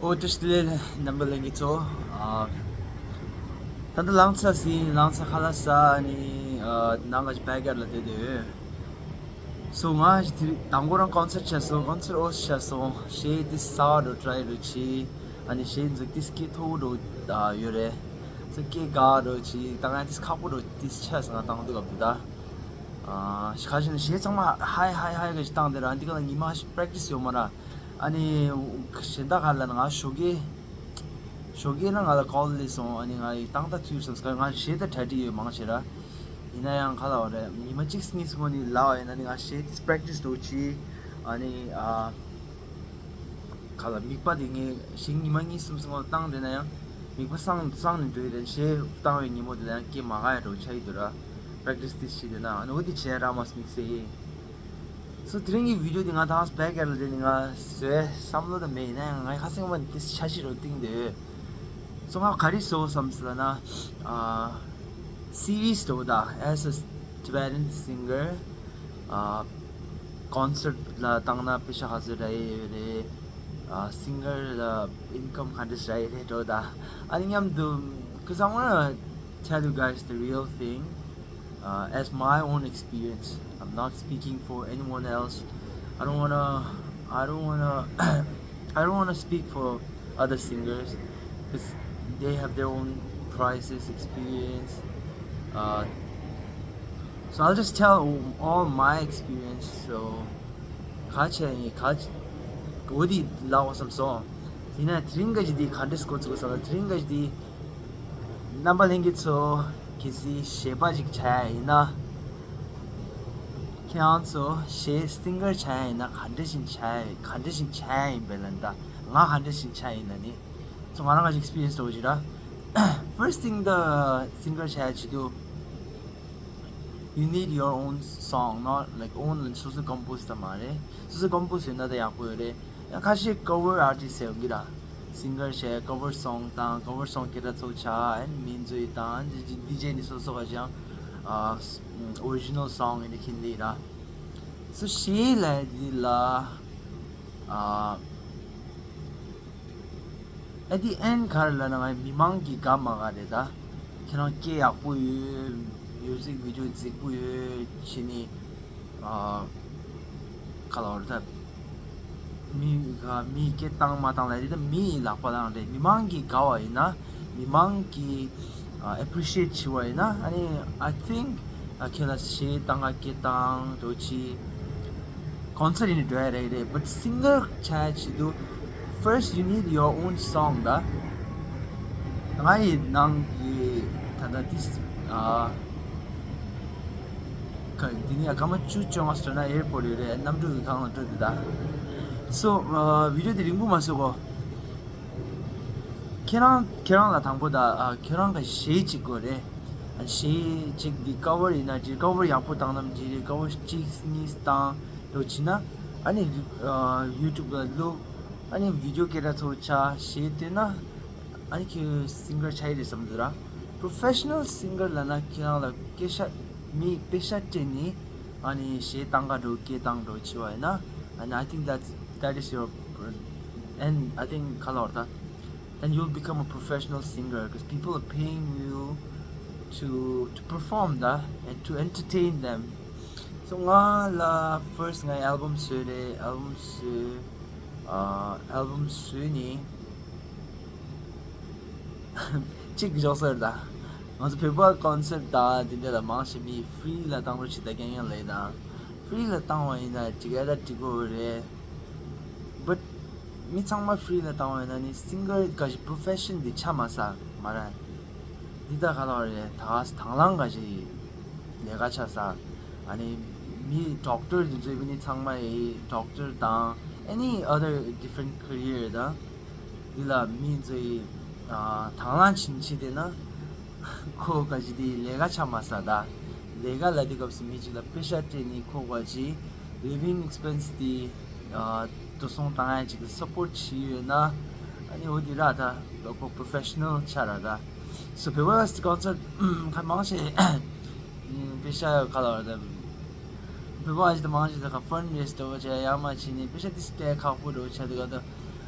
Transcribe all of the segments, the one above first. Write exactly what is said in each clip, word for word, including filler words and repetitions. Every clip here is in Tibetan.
ཨོ་བཀྲ་ཤིས་བདེ་ལེགས་རྣམ་པ་ལྷན་རྒྱས་ཚོ། ཨ། ད་ལྟ་ལང་ཚ་ཟིན་ལང་ཚ་ཁ་ལག་ཟ་ནི་ཨ་ནང་ག་ཅིག་བྷེག་ཡར་ཌི་ལ་བསྡད་དེ་ཡོད། སོ་ང་ཞིག་དེ་དང་པོ་རང་ཀོན་སར་ཊི་བྱས་སོང་། ཀོན་སར་ཊི་ཨོ་སི་ཊི་བྱས་སོང་། གཞས་དེ་ཟ་འགྲོ་ཊི་རའེ་འགྲོ་བྱས། ཨ་ནི་གཞས་འཛུགས་དེ་སྐད་མཐོ་པོ་འགྲོ་ཡོད་རེད། སོ་སྐད་དགའ་འགྲོ་བྱས། ད་ང་དེ་ཁག་པོ་འགྲོ་དེ་ཆགས་སོང་། ང་བཏང་དུས་སྐབས་དེ་ད། ཨ་ཁ་ཤས་ནི་གཞས་ཚང་མ་ཧའི་ཧའི་ཧའི་ག་ཞིག་བཏང་དེ་ར། འདི་ག་ལ་ཉི་མ་ཞིག་པེ་རེག་ཊི་སི་ཡོད་མ་ར། ཨ་ནི་གཞན་དག་ག་ལ་ང་ཞོགས་ཀས་ཞོགས་ཀས་ན་ང་ལ་ཀོལ་སླེབས་སོང་། ཨ་ནི་ང་ཡི་བཏང་ད་ཐུག་སོང་། ང་གཞས་ད་གྲ་སྒྲིག་ཡོད་མང་ཆེ་ར། ཡིན་ན་ཡང་ག་ལ་བ་རེད། ཉི་མ་གཅིག་གཉིས་སྔོན་ནས་ལབ་པ་ཡིན་ན་ནི་ང་གཞས་དེ་པེ་རེག་ཊི་སི་འགྲོ་བྱས། ཨ་ནི་ཨ་ག་ལ་མིག་པ་དེ་ངས་གཞས་ཉི་མ་གཉིས་གསུམ་སྔོན་བཏང་དེ་ན་ཡང་མིག་པ་སངས་སངས་ནས་འགྲོ་ཡི་རེད། གཞས་བཏང་བའི་ཉིན་མོ་དེ་ལ་ཡང་སྐད་མ་ག་ཡ་འགྲོ་ཆགས་ཡི་འདུག་ར། པེ་རེག་ཊི་སི་དེ་བྱས་དེ་ན་ཨ་ནི་འོ་དེ་བྱས་ར་མ་སྨིག་སེ་ཡིན། སོ་དེ་རིང་གི་བི་ཌི་ཡོ་འདི་ང་ད་བྷེག་ཡར་ཌི་ལ་བསྡད་ནས་ང་བཟོས་བསམ་བློ་ད་མེད། ཡིན་ན་ཡང་ང་ཡི་ཁ་སང་མ་འདི་འཆར་གཞི་རུ་བཏིང་བསྡད་ཡོད། སོ་ང་ག་རེ་བཟོ་བསམ་སོང་ལབ་ན། ཨ་སི་ཝི་ཟེར་བ་ད་as a Tibetan singer, ཨ་ཀོན་སར་ཊི་ལ་བཏང་ན་པེ་ཤ་ག་ཚོད་རག་ཡས་ཡོད་རེད། ཨ་སིང་གར་ལ་ཨིན་ཀམ་ག་འདྲ་རག་ཡས་རེད་འགྲོ་ད། ཨ་ནི་མཉམ་དུ། Because I wanna tell you guys the real thing, uh, as my own experience. I'm not speaking for anyone else. I don't wanna, I don't wanna, I don't wanna speak for other singers because they have their own crisis experience. Uh, so I'll just tell all my experience. So ག་བྱས་ཡིན་ག་བྱས། འོ་དེ་ལབ་བསམ་སོང་། ཡིན་ན་དེ་རིང་ག་ཅིག་འདི་ག་འདྲས་འགོ་བཙུགས་བསམ་ན། དེ་རིང་ག་ཅིག་འདི་རྣམ་པ་ལྷན་རྒྱས་ཚོ། གལ་སྲིད་གཞས་པ་ཅིག་བྱ་ཡ་ཡིན་ན། ཁྱེད་རང་ཚོ་གཞས་སིང་གར་བྱ་ཡ་ཡིན་ན་ག་འདྲས་ཤིག་བྱ་ཡ་ག་འདྲས་ཤིག་བྱ་ཡ་ཡིན་པས་ལབ་ན། ད་ང་ག་འདྲས་ཤིག་བྱ་ཡ་ཡིན་ན་ནི། ཚོ་ང་རང་ག་ཅིག་ཨེག་སི་པི་རི་ཡན་སི་འདྲ་བོ་ཅིག་ར། First thing the singer བྱ་ཡ་བྱེད་དུས། You need your own song, not like own ལ་སོ་སོ་ཀམ་པོ་ཛི་ད་མ་རེད། སོ་སོ་ཀམ་པོ་ཛི་ཡོད་ན་ད་ཡག་པོ་ཡོད་རེད། ཡང་ཁ་ཤས་ཀ་བར་ཨར་ཊི་སི་ཊི་ཡོང་གི་ར། སིང་གར་བྱས་ཀ་བར་སོང་དང་ཀ་བར་སོང་སྐད་གྲགས་ཚོགས་ཆ་ཨན་མིང་བཟོས་དང་ཌི་ཇེ་ནི་སོ་སོ་ག་ཅང་ཨ་ཨོ་རི་ཇི་ནལ་སོང་ཡིན་ན་ཁྱིན་ལི་ར། སོ་གཞས་ལ་འདི་ལ་ཨ། At the end ག་རེ་ལབ་ན་ང་མི་མང་གི་དགའ་མ་དགའ་རེད་ད། ཁྱེད་རང་སྐད་ཡག་པོ་ཡོད། མིའུ་ཟིག་བི་ཌི་ཡོ་མཛེས་པོ་ཡོད་བྱས་ནས། ཨ་ག་ལབ་རེད་ད། མི་ག་མིའི་སྐད་བཏང་མ་བཏང་ལ་རེད་ད། མིའི་ལག་པ་བཏང་རེད། མི་མང་གི་དགའ་བ་ཡིན་ན། མི་མང་གི་ཨ་ཨེ་པི་རི་ཤི་ཨེཊ་བྱེད་པ་ཡིན་ན། ཨ་ནི་I think ཨ་ཁྱེད་ལ་གཞས་བཏང་ག་སྐད་བཏང་འགྲོ་ཅི། ཀོན་སར་ཊི་ཡིན་འགྲོ་ཡ་རེད་རེད། But སིང་གར་བྱ་ཡ་ཆེད་དུ། First you need your own song ད། ང་ཡི་ནང་གི་ད་ལྟ་ཏིས་ཨ་ཁ་འདི་ནི་ཨ་སྐར་མ་བཅུ་བཅོ་ལྔ་སོང་ན་ཨེར་པོར་ཊི་ཡོད་རེད། གནམ་གྲུ་གི་སྒང་ལ་འགྲོ་འདི་ད། སོ་ཨ་བི་ཌི་ཡོ་འདི་རིང་པོ་མ་བཟོ་གོ། ཁྱེད་རང་ཁྱེད་རང་ལ་དང་པོ་ད་ཨ་ཁྱེད་རང་གི་གཞས་གཅིག་དགོས་རེད། ཨ་གཞས་གཅིག་འདི་ཀ་བར་ཡིན་ན་ཅི། ཀ་བར་ཡག་པོ་བཏང་ནམ་ཅི་རེད། ཀ་བར་གཅིག་གཉིས་བཏང་འགྲོ་ཕྱིན་ན། ཨ་ནི་ཨ་ཡུ་ཊུབ་ལ་བླུག་ཨ་ནི་བི་ཌི་ཡོ་སྐད་གྲགས་ཚོགས་ཆ་གཞས་བཏོན་ན། ཨ་ནི་ཁྱེད་སིང་གར་ཆགས་ཡི་རེད་བསམ་འདུག་ར། པོ་རོ་ཕེ་ཤ་ནལ་སིང་གར་ལབ་ན་ཁྱེད་རང་ལ་སྐད་ཆ་མི་པེ་ཤ་སྤྲད་ནི། ཨ་ནི་གཞས་བཏང་ག་འགྲོ་སྐད་བཏང་འགྲོ་བྱེད་པ་ཡིན་ན། And I think that's, that is your, and I think ག་ལབ་ར་ད། Then you'll become a professional singer because people are paying you to to perform ད and to entertain them. So ང་ལ་ཕར་སི་ཊི་ང་ཨལ་བམ་བཟོས་རེད། ཨལ་བམ་བཟོས། ཨ་ཨལ་བམ་བཟོས་ནི། གཅིག་འཇོག་ས་རེད་ད། ང་ཚོ་བོད་པ་ཀོན་སར་ཊི་དང་དེ་འདྲ་ལ་མང་ཆེ་མི་ཧྥི་རི་ལ་བཏང་རོགས་བྱེད་ད་རྐྱང་རྐྱང་ལབ་ད། ཧྥི་རི་ལ་བཏང་བ་ཡིན་ན་ཅིག་ཨེ་ད་འགྲིག་གོ་རེད། But མི་ཚང་མ་ཧྥི་རི་ལ་བཏང་བ་ཡིན་ན་ནི་སིང་གར་ག་ཞིག་པོ་རོ་ཕེ་ཤན་འདི་ཆགས་མ་སོང་མ་རེད། འདི་ད་ག་ལབ་རེད། ད་དང་བླངས་ག་ཞིག་ལས་ཀ་ཆགས་སོང་། ཨ་ནི་མི་ཌོག་ཊར་འདི་ཚོ་ཡིན་ནི་ཚང་མ་ཡི་ཌོག་ཊར་དང་any other different career དང་འདི་ལ་མི་ཚོ་ཡི་ཨ་དང་བླངས་བྱིན་བྱེད་དེ་ན། ཁོ་ག་ཅི་དེ་ལས་ཀ་ཆགས་མ་སོང་ད། ལས་ཀ་ལ་དེ་སྐབས་སུ་མི་གཅིག་ལ་པེ་ཤ་སྤྲད་ནི་ཁོ་ག་ཅི་ལི་བིང་ཨེག་སི་པེན་སི་དེ་ཨ་འགྲོ་སོང་བཏང་ཡ་ཅིག་ལ་སབ་པོར་ཊི་བྱེད་ཡོད་ན། ཨ་ནི་འོ་དེ་ར་ད་ལོ་ཁོ་པོ་རོ་ཕེ་ཤ་ནལ་ཆགས་ར་ད། སོ་བོད་པ་ཀོན་སར་ཊི་ཁ་མང་ཆེ་པེ་ཤ་ག་ལབ་ར་ད། བོད་པ་ཞིག་ད་མང་ཆེ་ད་ག་ཕན་རེ་སི་འདྲ་བོ་བྱས་ཡ་མ་བྱས་ནི་པེ་ཤ་དེ་སྤྲད་ཁག་པོ་འདྲ་བོ་ཆགས་དུས་ག་ད།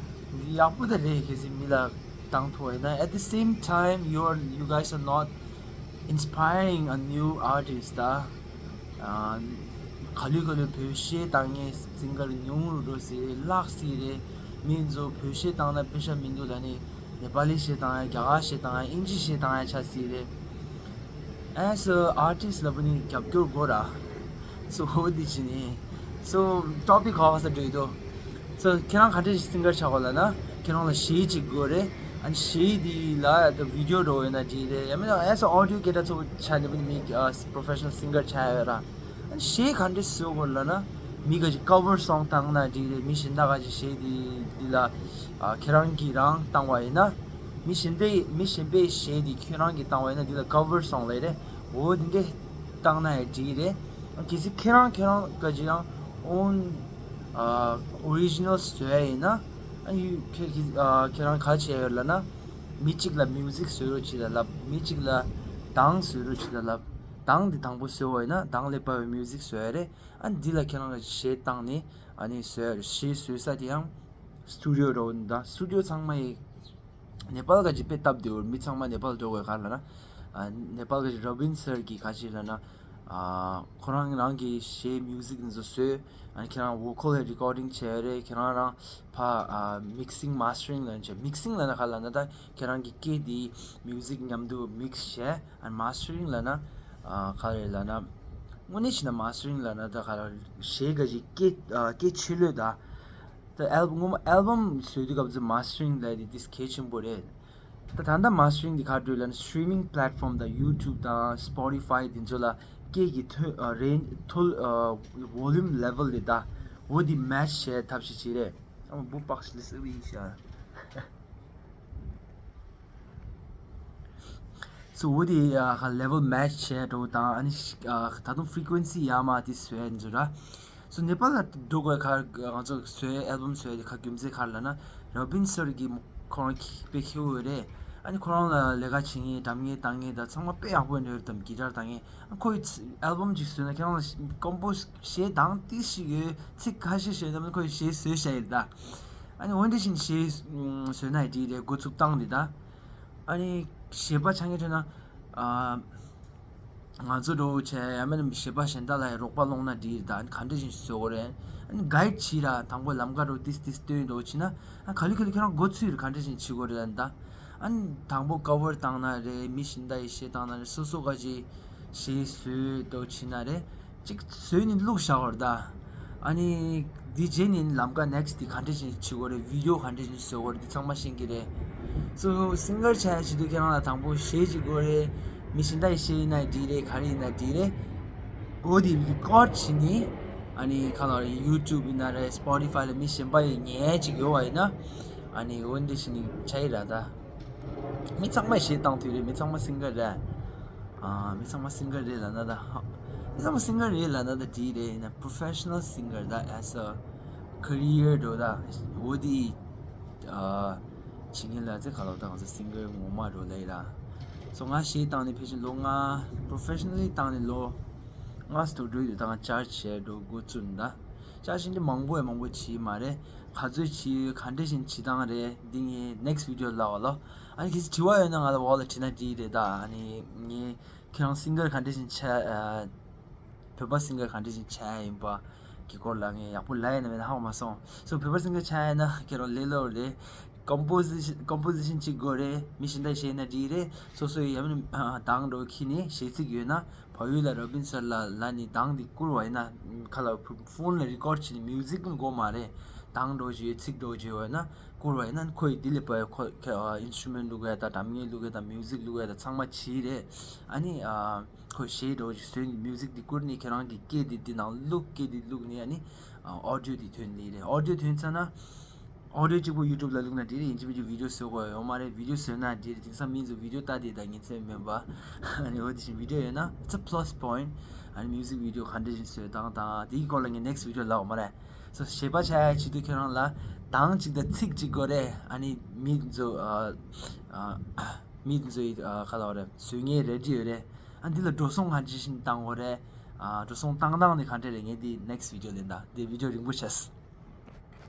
ཡག་པོ་ད་རེད། གལ་སྲིད་མི་ལ་བཏང་ཐུབ་པ་ཡིན་ན། At the same time, you are, you guys are not inspiring a new artist. ད་ག་ལེ་ག་ལེ་བོད་གཞས་བཏང་མཁན་སིང་གར་ཉུང་རུ་འགྲོ་སྲིད་རེད། བརླག་སྲིད་རེད། མི་ཚོ་བོད་གཞས་བཏང་ན་པེ་ས་མི་འདུག་ལབ་ནས་ནེ་པ་ལི་གཞས་བཏང་ཡ། རྒྱ་གར་གཞས་བཏང་ཡ། ཨིན་ཇི་གཞས་བཏང་ཡ་ཆགས་སྲིད་རེད། As a artist ལབ་ནི་རྒྱབ་སྐྱོར་དགོས་ར། So འོ་འདི་བྱས་ནས། So topic ག་པར་འགྲོ་ཡི་འདུག So ཁྱེད་རང་ག་འདྲ་ཞིག་སིང་གར་ཆགས་དགོས་ལབ་ན། ཁྱེད་རང་ལ་གཞས་གཅིག་དགོས་རེད། ཨ་ནི་གཞས་འདི་ལ་ད་བི་ཌི་ཡོ་འདྲ་བོ་ཡོད་ན་འགྲིག་རེད། ཡང་མིན་ན་as a audio ག་འདྲ་ཚོ་ཆགས་ནས་བུ་ནི་མི་ཨ་professional singer ཆགས་ཡོད་ར། ཨ་ནི་གཞས་ག་འདྲ་བཟོ་དགོས་ལབ་ན། མི་ག་ཅིག་cover song བཏང་ན་འགྲིག་རེད། མི་གཞན་དག་ག་ཅིག་གཞས་འདི་འདི་ལ་ཨ་ཁྱེད་རང་གིས་རང་བཏང་བ་ཡིན་ན། མི་གཞན་པས་མི་གཞན་པའི་གཞས་འདི་ཁྱེད་རང་གིས་བཏང་བ་ཡིན་ན་འདི་ལ་cover song ལབ་རེད། འོ་འདི་འདྲས་བཏང་ན་ཡང་འགྲིག་རེད། གལ་སྲིད་ཁྱེད་རང་ཁྱེད་རང་ག་ཅིག་རང་own ཨ་original བཟོ་ཡ་ཡིན་ན། ཨ་ཡུ་ཁྱེད་ཁྱེད་ཨ་ཁྱེད་རང་ག་བྱས་ཡོད་ལབ་ན། མི་གཅིག་ལ་music བཟོ་རོགས་བྱེད་ལ་ལབ། མི་གཅིག་ལ་གདངས་བཟོ་རོགས་བྱེད་ལ་ལབ། གདངས་འདི་དང་པོ་བཟོ་བ་ཡིན་ན་གདངས་ལ་དཔག་པའི་music བཟོ་ཡ་རེད། ཨ་འདི་ལ་ཁྱེད་རང་ག་གཞས་བཏང་ནས་ཨ་ནི་བཟོ་ཡ་རེད། གཞས་བཟོ་ས་དེ་ཡང་studio འདྲ་བོ་འདུག་ད་studio ཚང་མ་ཡི་ནེ་པཱལ་ག་ཅིག་དཔེ་སྟབས་བདེ་བོ་རེད། མི་ཚང་མ་ནེ་པཱལ་འགྲོ་དགོས་ག་རེ་ལབ་ན། ཨ་ནེ་པཱལ་ག་ཅིག་རོ་བིན་སར་གྱིས་ག་ཅིག་ལབ་ན། ཨ་ཁོ་རང་རང་གི་གཞས་music འདི་ཚོ་བཟོས། ཨ་ནི་ཁྱེད་རང་vocal ལ་recording བྱས་རེད། ཁྱེད་རང་རང་ཕ་ཨ་mixing mastering ལབ་བྱས། mixing ལབ་ན་ག་རེ་ལབ་ན་ད་ཁྱེད་རང་གི་སྐད་འདི་music མཉམ་དུ་mix བྱས། ཨ་ནི་mastering ལབ་ན་ཨ་ག་རེ་ལབ་ན། དངོས་གནས་བྱས་ན་mastering ལབ་ན་ད་ག་རེ། གཞས་ག་ཅིག་སྐད་ཨ་སྐད་ཆེ་ལོས་ད། ད་ཨལ་སྔོན་མ་ཨལ་བམ་བཟོས་དུས་སྐབས་སུ་mastering ལབ་དེ་ཏིས་གལ་ཆེན་པོ་རེད། ད་ད་ལྟ་mastering འདི་ག་འདྲ་ལབ་ན་streaming platform དང་YouTube དང་Spotify དེ་ཚོ་ལ་སྐད་ཀྱི་ཐོན་ཨ་range ཐོལ་ཨ་volume level དེ་ད་འོ་དེ་match བྱས་ཐབས་ཤེས་བྱེད་རེད། ཨ་མ་བུ་པགས་ལི་སི་རི་ཤ། So འོ་དེ་ཨ་level match བྱས་འགྲོ་དང་། ཨ་ནི་ཨ་ད་དུང་frequency ཡར་མར་དེ་བཟོས་འདུག་ར། So ནེ་པཱལ་ལ་འགྲོ་དགོས་ག་ང་ཚོ་བཟོས་ཨལ་བམ་བཟོས་དེ་ག་རྒྱུ་མཚན་ག་རེ་ལབ་ན། རོ་བིན་སར་གྱིས་ཁོ་རང་དཔེ་ཁེ་པོ་རེད། ཨ་ནི་ཁོ་རང་ལ་ལས་ཀ་བྱེད་མཁན་འགྲམ་ངེས་བཏང་མཁན་དང་ཚང་མ་དཔེ་ཡག་པོ་འདྲ་རེད་དམ། གི་ཊར་བཏང་མཁན། ཨ་ཁོ་ཡི་ཨལ་བམ་ཅིག་བཟོས་ན་ཁྱེད་རང་ལ་compose གཞས་གདངས་ཏིས་ཤིག་ཡོད། ཚིག་ཁ་ཤས་ཤིག་ཡོད་དམ། ཁོ་ཡི་གཞས་བཟོས་བཞག་ཡོད་ད། ཨ་ནི་འོན་ཏེ་བཞིན་གཞས་བཟོས་ན་ཡི་འགྲིག་རེད། འགོ་ཚུགས་སྟངས་འདི་ད། ཨ་ནི་གཞས་པ་ཆགས་མཁན་ཁྲོད་ན་ཨ། ང་ཚོ་འགྲོ་བྱས་ཡང་མིན་ན་གཞས་པ་གཞན་དག་ལ་ཡང་རོགས་པ་སློང་ན་འགྲིག་རེད་ད། ཨ་ནི་ག་འདྲ་ཞིག་བཟོ་དགོས་རེད། ཨ་ནི་guide བྱེད་ར། དང་པོ་ལམ་ཁ་འགྲོ་ཏིས་ཏིས་སྟོན་འགྲོ་བྱེད་ན། ཨ་ག་ལེ་ག་ལེ་ཁྱེད་རང་འགོ་ཚུགས་རེད། ག་འདྲ་ཞིག་བྱེད་དགོས་རེད་ད། ཨ་ནི་དང་པོ་cover བཏང་ན་རེད། མི་གཞན་དག་ཡི་གཞས་བཏང་ན་རེད། སོ་སོ་ག་ཅིག་གཞས་བཟོས་འགྲོ་བྱེད་ན་རེད། ཅིག་བཟོས་ནས་བླུགས་བཞག་པ་རེད་ད། ཨ་ནི་འདི་རྗེས་ནས་ལམ་ཀ་next དེ་ག་འདྲ་ཞིག་བྱེད་དགོས་རེད། video ག་འདྲ་ཞིག་བཟོ་དགོས་རེད། འདི་ཚང་མ་ཤེས་ཀྱི་རེད། So singer ཆགས་ཡ་ཆེད་དུ་ཁྱེད་རང་ལ་དང་པོ་གཞས་ཅིག་དགོས་རེད། མི་གཞན་དག་ཡི་གཞས་ཡིན་ན་འགྲིག་རེད། ག་རེ་ཡིན་ན་འགྲིག་རེད། འགོ་དེ་record བྱས་ནས་ཨ་ནི་ག་ལ་རེད། YouTube ཡིན་ན་རེད། Spotify ལ་མི་གཞན་པ་ཡི་ཉན་ཡ་ཅིག་ཡོད་པ་ཡིན་ན་ཨ་ནི་འོ་འདི་བྱས་ནས་ཆགས་ཡི་རེད་ད། མི་ཚང་མ་གཞས་བཏང་ཐུབ་རེད། མི་ཚང་མ་singer རེད། ཨ་མི་ཚང་མ་singer རེད་ལབ་ན་ད། མི་ཚང་མ་singer རེད་ལབ་ན་ད་འགྲིག་རེད། ཡིན་ན་professional singer ད་as a career འགྲོ་ད་འོ་དེ་ཨ་བྱེད་མཁན་ལ་ཚེ་ག་ལོ་ད་ང་ཚོ་singer ངོ་མ་འགྲོ་ལེ་ལ། So ང་གཞས་བཏང་ནས་ཕལ་ཆེར་ལོ་ལྔ། professionally བཏང་ནས་ལོ་ལྔ་ཙམ་འགྲོ་ཡོད། ད་ང་charge བྱས་འགྲོ་འགོ་བཙུགས་ད། charge བྱས་འདི་མང་པོ་ཡང་མང་པོ་བྱས་མ་རེད། ག་ཚོད་བྱས་ཡོད། ག་འདྲ་ཞིག་བྱེད་སྟངས་རེད། འདི་ངས་next video ལ་བ་ལོ། ཨ་ནི་གལ་སྲིད་དྲི་བ་ཡོད་ན་ང་ལ་འོག་ལ་དྲིས་ན་འགྲིག་རེད་ད། ཨ་ནི་ངས་ཁྱེད་རང་singer ག་འདྲ་ཞིག་ཆགས་ཨ། བོད་པ་singer ག་འདྲ་ཞིག་ཆགས་ཡ་ཡིན་པ་གི་སྐོར་ལ་ངས་ཡག་པོ་ལབ་ཡ་ཡིན་ན་མེད་ན་ཧ་གོ་མ་སོང་། So བོད་པ་singer ཆགས་ཡ་ཡིན་ན་ཁྱེད་རང་ལས་སླ་པོ་རེད། composition composition གཅིག་དགོས་རེད། མི་གཞན་དག་གཞས་ན་འགྲིག་རེད། སོ་སོའི་ཡ་མིན་གདངས་འགྲོ་ཁྱེར་ནས་གཞས་ཚིག་ཡོད་ན་བལ་ཡུལ་ལ་རོ་བིན་སར་ལ་ལ་ནི་གདངས་འདི་བསྐུར་བ་ཡིན་ན་ཁ་ལ་phone ལ་record བྱས་ནས་music ནི་དགོས་མ་རེད། གདངས་འགྲོ་བྱས་ཚིག་འགྲོ་བྱས་ཡོད་ན་བསྐུར་བ་ཡིན་ན་ཁོ་ཡི་འདི་ལས་པ་ཁོ་instrument བླུག་ཡ་དང་སྒྲ་སྙན་བླུག་ཡ་དང་music བླུག་ཡ་དང་ཚང་མ་བྱས་རེད། ཨ་ནི་ཨ། ཁོས་གཞས་འདྲ་བོ་ཞིག་བཟོས་ནས་music འདི་བསྐུར་ནས་ཁྱེད་རང་གི་སྐད་འདི་འདི་ནང་བླུག་སྐད་འདི་བླུག་ནས་ཨ་ནི་audio འདི་ཐོན་ནི་རེད། audio ཐོན་ཚར་ན་audio གཅིག་པོ་YouTube ལ་བླུག་ན་འགྲིག་རེད། ཡིན་གཅིག་མིན་གཅིག་video བཟོ་དགོས་ཡོད་མ་རེད། video བཟོས་ན་འགྲིག་རེད། དེང་སང་མི་ཚོ་video ལྟ་དེ་དང་ཉིན་མཚན་མིན་པ། ཨ་ནི་འོ་དེ་བཞིན་video ཡོད་ན་it's a plus point། ཨ་ནི་music video ག་འདྲ་ཞིག་བཟོས་སྟངས་དང་དེའི་སྐོར་ལ་ངས་next video ལབ་ཡོད་མ་རེད། So གཞས་པ་ཆགས་ཡ་ཆེད་དུ་ཁྱེད་རང་ལ་གདངས་གཅིག་དང་ཚིག་གཅིག་དགོས་རེད། ཨ་ནི་མི་ཚོ་ཨ་ཨ་མི་ཚོའི་ཨ་ག་ལབ་རེད། བཟོ་མཁན་ready ཡོད་རེད། ཨ་འདི་ལ་འགྲོ་སོང་ག་འདྲ་ཞིག་བཏང་དགོས་རེད། ཨ་འགྲོ་སོང་བཏང་སྟངས་ནི་ག་འདྲ་རེད། ངས་འདི་next video ལེན་ད། འདི་video རིང་པོ་ཆགས།